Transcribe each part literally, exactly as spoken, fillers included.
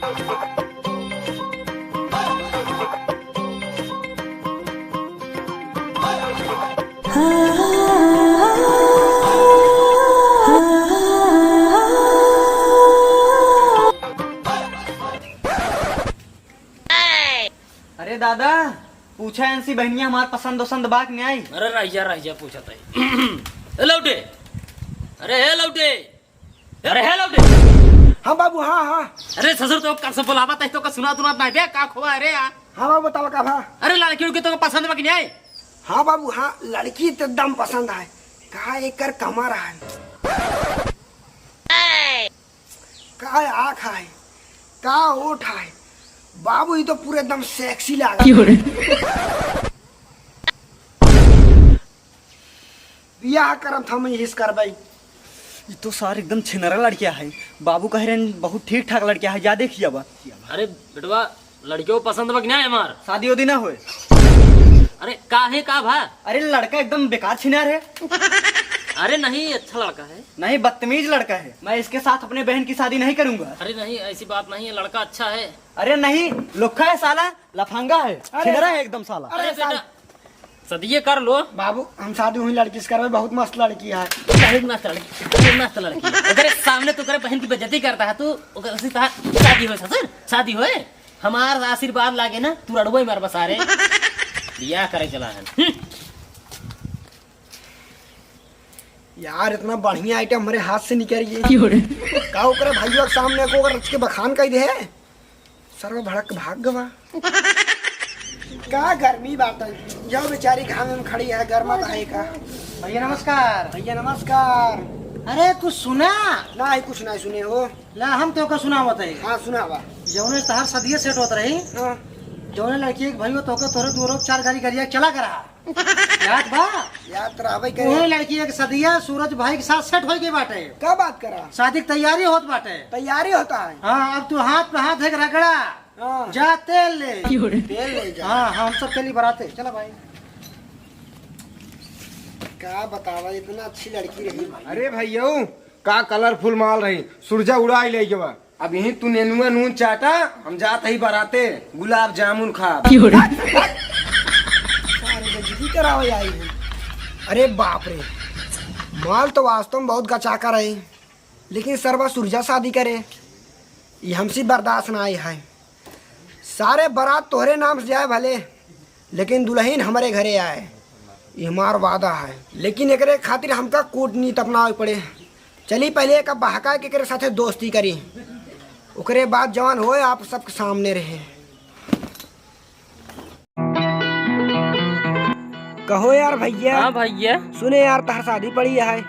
अरे दादा, पूछा एनसी बहनिया हमार पसंद वसंद बा कि नाई? अरे रहिया, रहिया, पूछत है। ए लौटे, अरे हे लौटे, अरे हे लौटे। हाँ बाबू, हाँ, हाँ। अरे ससुर, तो कब से बुलावत है, तो का सुनात उनात नाई बे, का खोवा है रे यार? हाँ बाबू, बतावा का भा? अरे लड़की उड़की तो पसंद बा कि नाई? हाँ बाबू, हाँ, लड़की तो एकदम पसंद है। का एकर कमर है? का आँख है, का ओठ है, बाबू, ई तो पूरे एकदम sexy लागत। क्यों रे? बियाह करम त हम यही से करबै। ई तो सार एकदम छिनरा लड़किया है। बाबू कह रहे हैं बहुत ठीक ठाक लड़किया है, जा देखिया बा। अरे बेटवा, लड़कियों पसंद बा कि नाई हमार? शादी उदी ना होए। अरे काहे, का भा? अरे लड़का एकदम बेकार छिनार है। अरे नहीं, अच्छा लड़का है। नहीं, बदतमीज लड़का है। मैं इसके साथ अपने बहन की शादी नहीं करूंगा। अरे नहीं, ऐसी बात नहीं है, लड़का अच्छा है। अरे नहीं, लुक्खा है साला, लफंगा है, अरे छिनरा है एकदम साला। अरे अरे बेटा, शादी कर लो। बाबू, हम शादी हुई लड़की से करबे, बहुत मस्त लड़की है। बहुत मस्त लड़की, बहुत मस्त लड़की। ओकरे सामने तू ओकरे बहन की बेइज्जती करता है तू, ओकरे से तहार शादी होए ससुर, शादी होए। हमार आशीर्वाद लागे ना, तू रड़ुआ ही मरबा सारे। बियाह करे चला है। हम्म। यार, इतना बढ़िया item हमरे हाथ से निकल गई। क्यों रे? का ओकरे भाइयों के सामने को अगर रच के बखान कइ दे, सरवा भड़क भाग गवा। का गर्मी बात है, यह बेचारी घाम में खड़ी है, गर्मा तो है का। भैया नमस्कार। भैया नमस्कार। अरे कुछ सुना? नाहीं, कुछ नाहीं सुने हो। ला हम तोका सुनावत है। हाँ, सुनावा। जौने तहार सदिये set होत रही, हाँ। जौने लड़की एक भाई हो तोका तोरे दो रोज चार गाड़ी गरिया चला करा। याद बा? याद तो रहबे करे। उहे लड़की एक सदिया सूरज भाई के साथ set होइ गई बाटे। का बात करा? शादी की तैयारी होत बाटे। तैयारी होता है? हाँ, अब तू हाथ पे हाथ है रगड़ा। हाँ। जा तेल ले। क्यों रे? तेल ले जा। हाँ, हाँ, हम सब चली बराते। चला भाई। का बतावा, इतना अच्छी लड़की रही भाई। अरे भैया, का colourful माल रही, सुरजा उड़ाई ले गवा। अब यहीं तू नेनुआ नून चाटा, हम जात ही बराते गुलाब जामुन खा। क्यों रे? सारे बेइज्जती करावे आई है। अरे बाप रे, माल तो वास्तव में बहुत गचाकर है, लेकिन सरवा सुरजा शादी करे, ये हमसे बर्दाश्त ना आए है। सारे बारात तोहरे नाम से जाए भले, लेकिन दुलहिन हमरे घरे आए, ये हमार वादा है। लेकिन एकरे खातिर हमका कूटनीत अपनावे पड़े। चली पहले एका बहका के एकरे साथे दोस्ती करी, ओकरे बाद जवान होए आप सबके सामने रहे। कहो यार भैया। हाँ भैया। सुने यार, तहार शादी पड़ी है।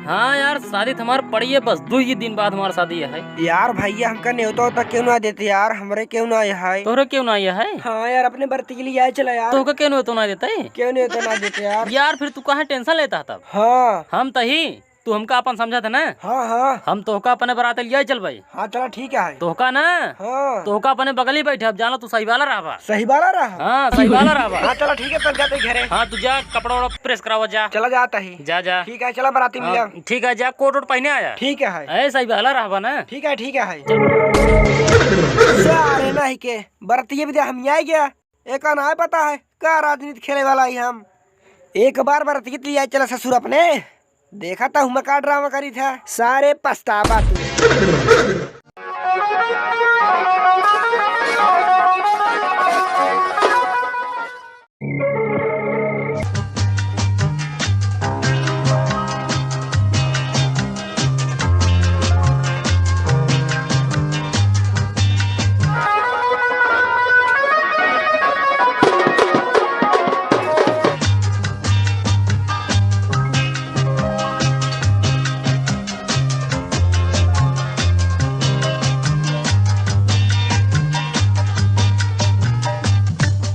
हाँ यार, शादी तो हमार पड़ी है, बस दो ही दिन बाद हमार शादी है। यार भैया, हमका नेवता होता क्यों ना देते यार, हमरे क्यों ना आए है? तोहरे क्यों ना आए है? हाँ यार, अपने बरती के लिए आए चला यार। तोहका क्यों नेवता ना देते? क्यों नेवता ना देते यार? यार फिर तू काहे tension लेता है तब? हाँ। हम तही तू हमका अपन समझत है ना? हाँ, हाँ। हम तोहका अपने बराते लियाई चलबे। हाँ, चला ठीक है। तोहका ना? हाँ। तोहका अपने बगली बैठे, अब जाना तू सही वाला रहबा। सही वाला रहा? हाँ, सही वाला रहबा। हाँ, चला ठीक है, तब जाते घरे। हाँ, तू जा कपड़ा वपड़ा press करावा जा। चला जाता ही। जा, जा। ठीक है, चला बराती हाँ, मिला। ठीक है, जा कोट वोट पहने आया। ठीक है। ए, सही वाला रहबा ना? ठीक है, ठीक है। सारे नहीं के बरतिये भी दे हम ही आए गया। एका ना पता है का राजनीति खेले वाला ही हम। एक बार बरतिये लिया चला ससुर अपने। देखा था हुमा का ड्रामा करी था। सारे पछतावा तू।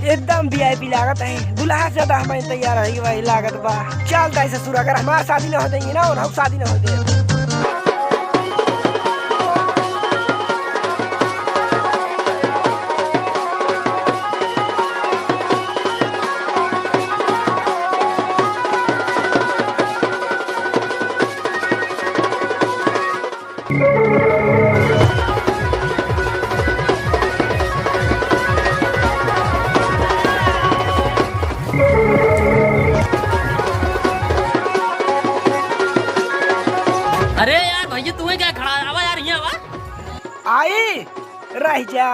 एकदम वीआईपी लागत है, दुल्हा से ज्यादा हमारे तैयार है भाई, लागत बा। चल दाई ससुर, अगर हमार शादी ना हो देंगे ना, और हम शादी ना हो देंगे। तू ही क्या खड़ा है? आवा यार, यहाँ आवा। आई, रह जा।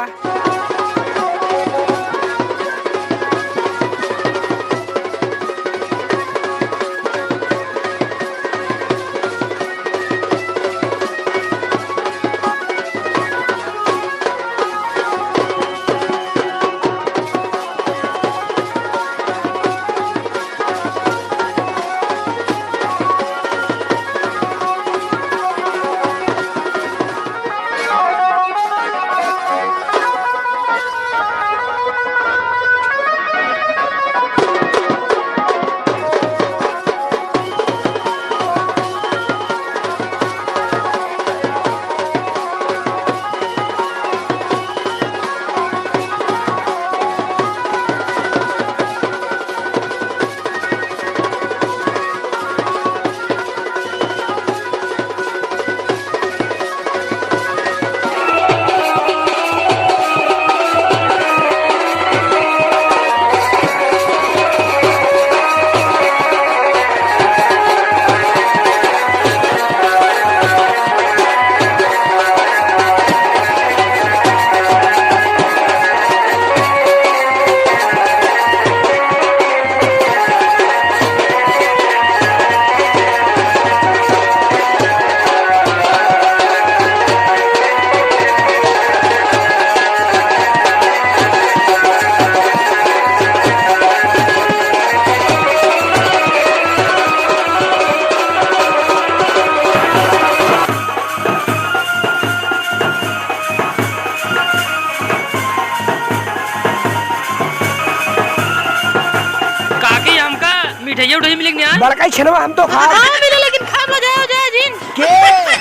काकी, हमका मिठाइया उठाइया मिले कि नहीं आज? बड़का ही छेनवा हम तो खा। हाँ, मिले, लेकिन खाब लजाओ जाए जिन। के?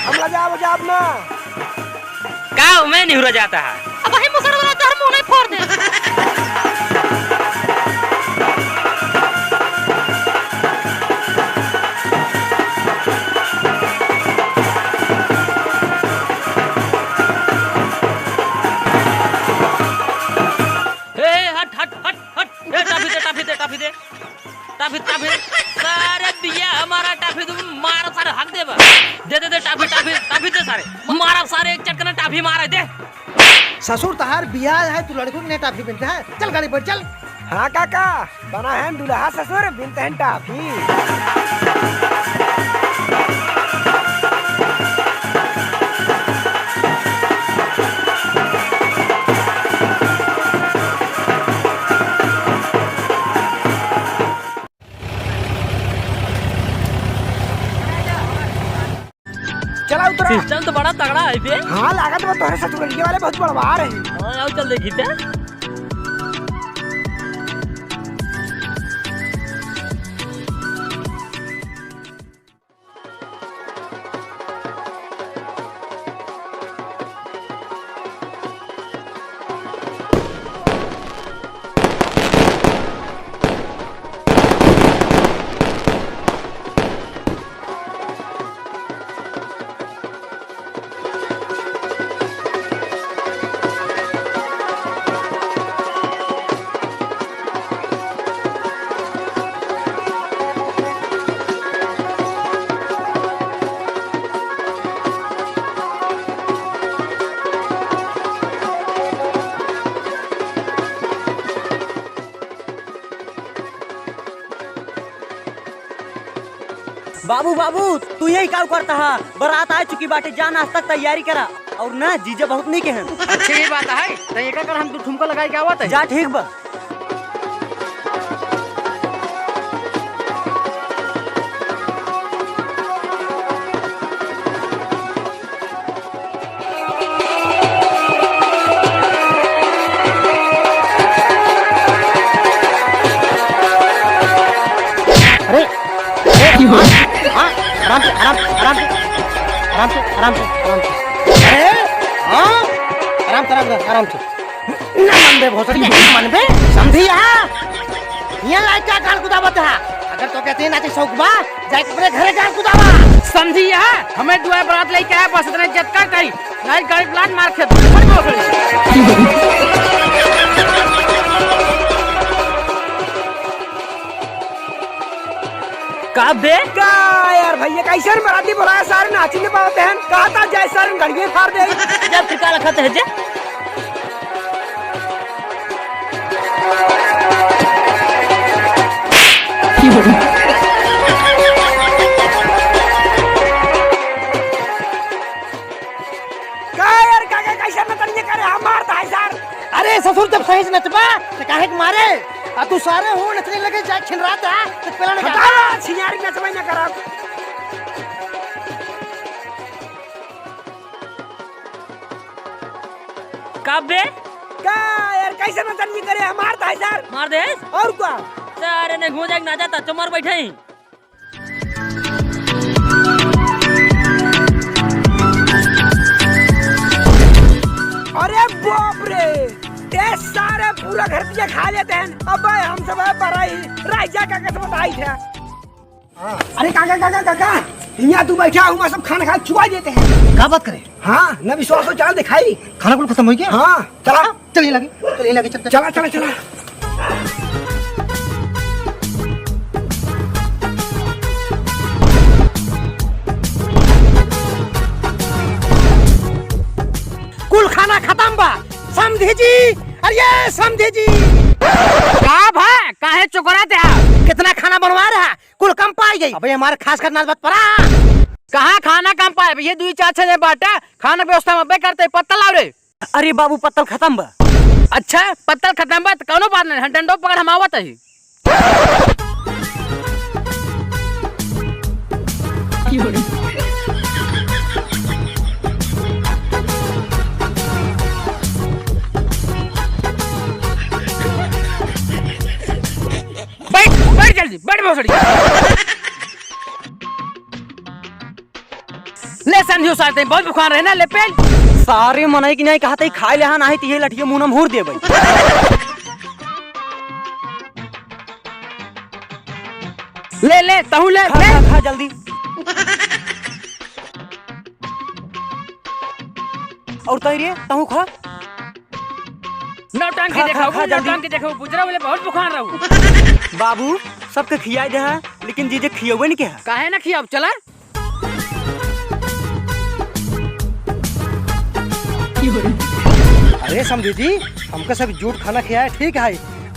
हम लजाब, लजाब ना। का उमे निहुरा जाता है? अब वही मुसर वाला तोहर मुंह नहीं फोड़ दे। ए, हट, हट, हट, हट। ए, टाफी दे, टाफी दे, टाफी दे। Toffee, toffee. सारे बिया हमारा टाफी, तुम मार सारे, हक दे बा। दे, दे, दे, टाफी, टाफी, टाफी दे सारे। मारा सारे, एक चटकना टाफी मारा, दे। ससुर तहार बियाह है, तू लड़कों के नहीं टाफी बिनता है? चल गाड़ी पर चल। हाँ काका, बना है दुल्हा ससुर, बिनते हैं टाफी। चला उतरा। सिस्टम तो बड़ा तगड़ा है बे। हाँ, लागत बा तोहरे ससुरलिया वाले बहुत बड़वार है। हाँ, आओ चल देखी ते। बाबू, बाबू, तू यही का करता है? बारात आ चुकी बाटे, जा नाश्ता के तैयारी करा। और ना, जीजा बहुत नीक हैं। अच्छी ही बात है, तो एकर कर हम दू ठुमका लगाई के आवत है। जा, ठीक बा। अरे, अरे, हाँ, हाँ, आराम से, आराम, आराम से, आराम से, आराम से, आराम से। अरे, हाँ, आराम से, आराम से, आराम से। ना मनबे भोसड़ी, ना मनबे, समझी यहाँ? यहाँ लाइट का गाल गुदावत है। अगर तो कहते हैं नाचे शौक बा, जाके अपने घरे गाल गुदावा। समझी यहाँ? हमें दुआ बरात लेके आया, बस इतने इज्जत का कही। नहीं, गाड़ी प्लाट मार खेत, फट गो खड़ी। का बे? का यार, भैया, कैसे बराती बोलाया, सारे नाची नहीं पावत हैं। कहा था जय सारे गड़िए फाड़ दे। जब फिर का रखत है जे? का यार, काका, कैसे नचनिया करे? हमार था सार। अरे ससुर, जब सही से नचबा, तो काहे के मारे? आ तू सारे हो नचने लगे, जाए छिनरात है, तो पहला निकाल। हटा, छिनारी नचबे न करब। का बे? का यार, कैसे नचनिया करे? हमार था सार। मार दे। और का? सारे ने घूम जाए ना जाता, चुमर बैठे ही। अरे बाप रे, ये सारे पूरा घर पिया खा लेते हैं। अबे हम सब है पराई, राजा का कसम बताई थे। अरे काका, काका, काका, यहाँ तू बैठा हुआ, सब खाना खा चुआ देते हैं। का बात करे? हाँ, न विश्वास हो, चल दिखाई। खाना कुल खत्म हो गया? हाँ, चला। चल, यहीं लगे, चल, यहीं लगे, चल, चल। चला, चला, चला। कुल खाना खतम बा। समधी जी, अरे ये समधी जी। का भा? काहे चोकरात हा? कितना खाना बनवा रहा, कुल कम पाई गई। अबे हमारे खास कर नाच बात परा। कहाँ खाना कम पाए? ये दुई चार छह जने बाटा, खाना व्यवस्था में अबे करते, पत्तल लाओ रे। अरे बाबू, पत्तल खतम बा। अच्छा, पत्तल खतम बा, त कौनो बात नहीं, हम डंडो पकड़, हम आवत ही। बैठ, बैठ जल्दी, बैठ भोसड़ी। ले समझियो सार, तई बहुत बुखार रहे ना, ले पेल। सारे मनई की नहीं कहते, खाए ले हाँ, नाही तो ये लठिया मुंह में हूर देबे। ले, ले, तहू ले, खा, ले। खा, खा जल्दी। और तई रे, तहू खा। नौटंकी खा, खा, देखाऊ, खा जल्दी। नौटंकी देखाऊ, बुजरा बोले बहुत बुखार रहू। बाबू, सबके खियाई दे हाँ, लेकिन जीजे खियौबे नहीं किया। काहे ना खियाऊ, चला। अरे समधी जी, हमका सब जूठ खाना खियाए ठीक है,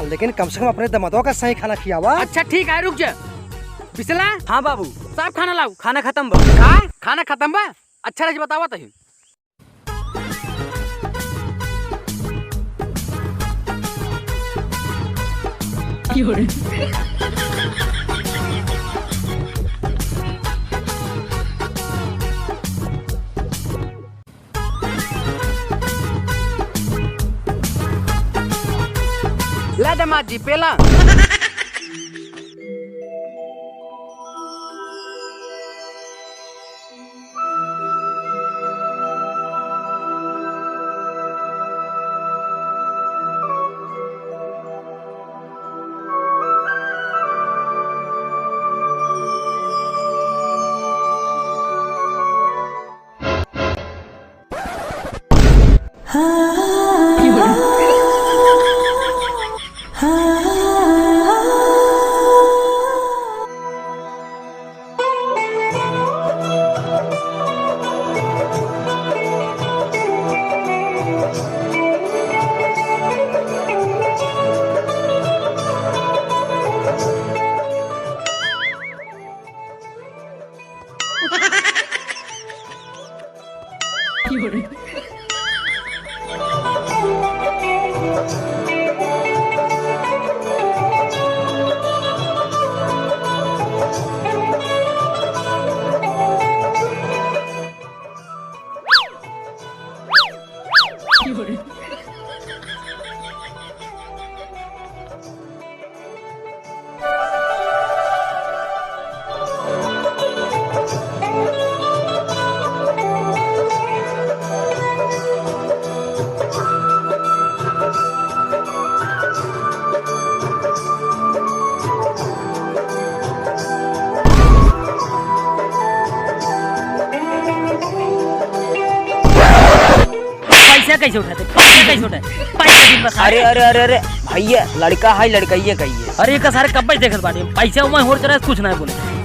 लेकिन कम से कम अपने दमदवा का सही खाना खियावा। अच्छा ठीक है, रुक जा। बिसला। हाँ बाबू। सब खाना लाओ। खाना खतम बा। का? खाना खतम बा? अच्छा रह बतावा तही। ला दमाद जी, पेला। पैसा कैसे उठाते? पैसा कैसे उठाते? पैसा दिन भर खाए। अरे, अरे, अरे, अरे, भैया, लड़का है, लड़कइये का ही है। अरे, एका सारे कब्बे से देखत बाटे, पैसा उमा होर चला, कुछ ना बोले।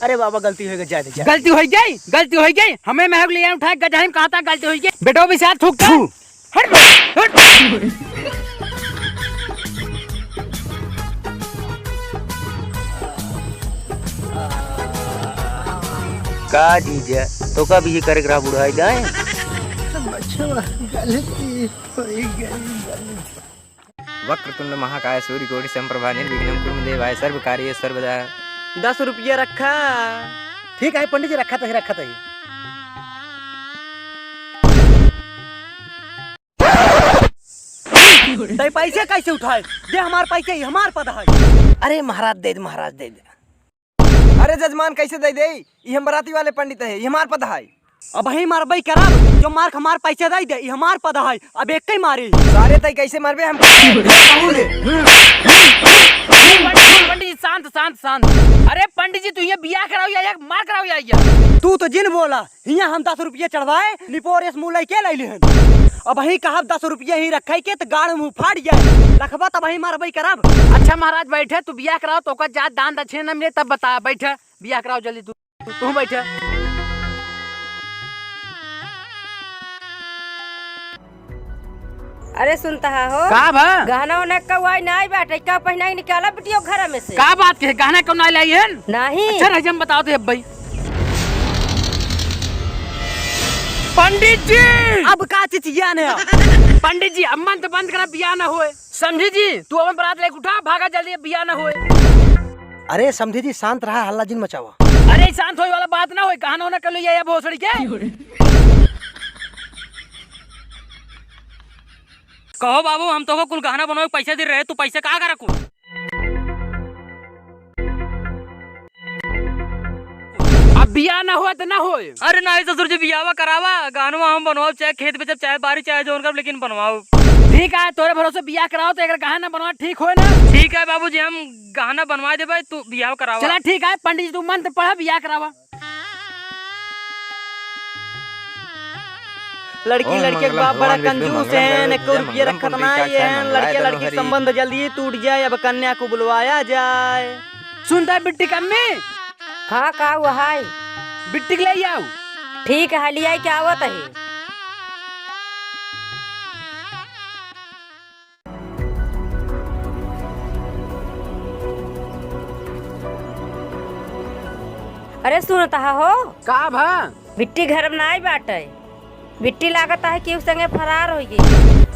अरे बाबा, गलती होइ गई, जाए दे, जाए। गलती होइ गई, गलती होइ गई। हमें महक लिया उठाए, गजाही में कहा था गलती होइ गई। बेटो भी साथ थूक था। थू। हट बे, हट। का जीजा, तोका भी ये करे के रहा बुढ़ाई दाएं? बचवा, गलती होइ गई, गलती। वक्रतुंड महाकाय सूर्यकोटि समप्रभा निर्विघ्नं कुरु मे देवाय सर्व कार्ये सर्वदा। दस रुपया रखा। ठीक है पंडित जी, रखा तो ही, रखा तो ही। तै पैसे कैसे उठाए? दे हमार पैसे, ई हमार पद है। अरे महाराज दे दे, महाराज दे दे। अरे जजमान, कैसे दे दे? ई हम बराती वाले पंडित है, ई हमार पद है। अबहीं मरबई करब, जो मार हमार पैसे दे दे, ई हमार पद है। अब एक ही मारी। सारे तै कैसे मरबे हम? पंडित, पंडित जी, शांत, शांत, शांत। अरे पंडित जी, तू ये बियाह कराओ या, या मार कराओ या, या? तू तो जिन बोला, हियाँ हम दस रुपये चढ़वाए, निपोर एस मुँह लइके लइले हन। अबहीं कहब दस रुपये ही रखे के, त गाड़ मुँह फाट जाए। लखबा तबहीं मरबई करब। अच्छा महाराज, बैठे, तू बियाह कराओ, तोका जात दान दक्षिणा न मिले, तब बता, बैठे, बियाह कराओ जल्दी, तू, तू बैठे। अरे सुनता हो? का भा? गहना ओना कउआई नाई बाटे, का पहिना के निकाला बिटियो घर में से? का बात कहे, गहना कउआई नाई लाई हन? नहीं। अच्छा रह, हम बताओ थे अब भाई। पंडित जी! अब का चिचिया ने? पंडित जी, अब मंत्र बंद करा, बियाह ना होए। समझी जी, तू अपन बरात लेके उठा, भागा जल्दी, अब बियाह ना होए। अरे समधी जी, शांत रहा, हल्ला जिन मचावा। अरे शांत होए वाला बात ना होए, गहना ओना कर लो या, या भोसड़ी के। कहो बाबू, हम तोको कुल गहना बनवाए के पैसा दे रहे, तू पैसा का करा कुल? अब बियाह ना होए त ना होए। अरे नाही ससुर जी, बियाहवा करावा, गहनवा हम बनवाओ, चाहे खेत बेचब, चाहे बारी, चाहे जौन करब, लेकिन बनवाओ। ठीक है, तोरे भरोसे बियाह कराओ तो एक गहना बनवा ठीक होए ना? ठीक है बाबूजी, हम गहना बनवा देबे, तू बियाह करावा। चला ठीक है, पंडित जी तू मंत्र पढ़ा, बियाह करावा। लड़की ओम लड़के के मंगलम बाप बड़ा भगवान विष्णु कंजूस मंगलम हैं, गरुड़ एको ध्वजा रुपये मंगलम रखत पुंडरीकाक्षाय नाई हैं। मंगलाय लड़के तनो लड़की के हरि। संबंध जल्दी टूट जाए, अब कन्या को बुलवाया जाए। सुनता है बिट्टी कम्मी? हाँ, का हुआ है? बिट्टी के ले आओ। ठीक है, ले आई के आवत है। अरे सुनत हा हो? का भा? बिट्टी घर में नाई बाटे। बिट्टी लागत है कि उ संगे फरार होइ गई।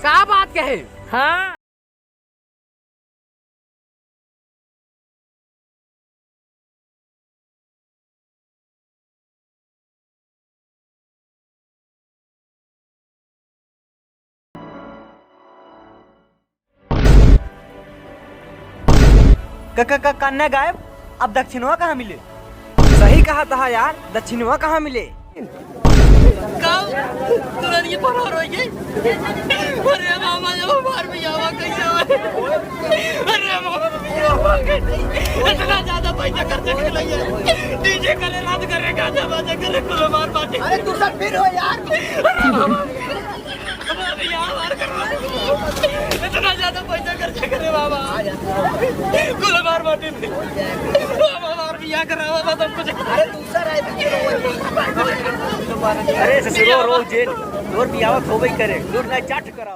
का बात कहे? हाँ। क-, क-, क-, कन्या गायब, अब दक्षिणवा कहाँ मिले? सही कहा तहा यार, दक्षिणवा कहाँ मिले? का? दुल्हन की फरार होइ गई। अरे मामा, ये हमार बियाहवा कैसे होए? अरे मामा, बियाहवा कैसे? इतना ज्यादा पैसा खर्च कर लिया। DJ करे, रात करे, गाजा बाजा करे, कुल हमार बाटे। अरे तू सब फिर हो यार। अरे मामा, हमार बियाह हमार करवा दो। इतना ज्यादा पैसा खर्चा करे बाबा। कुल हमार माटी में। बाबा, हमार बियाह करावा बा, सब कुछ। अरे, दूसरा है, अरे, ससुरो रो जेल, तोर बियाह होबे करे, दूर ना चाट कराओ।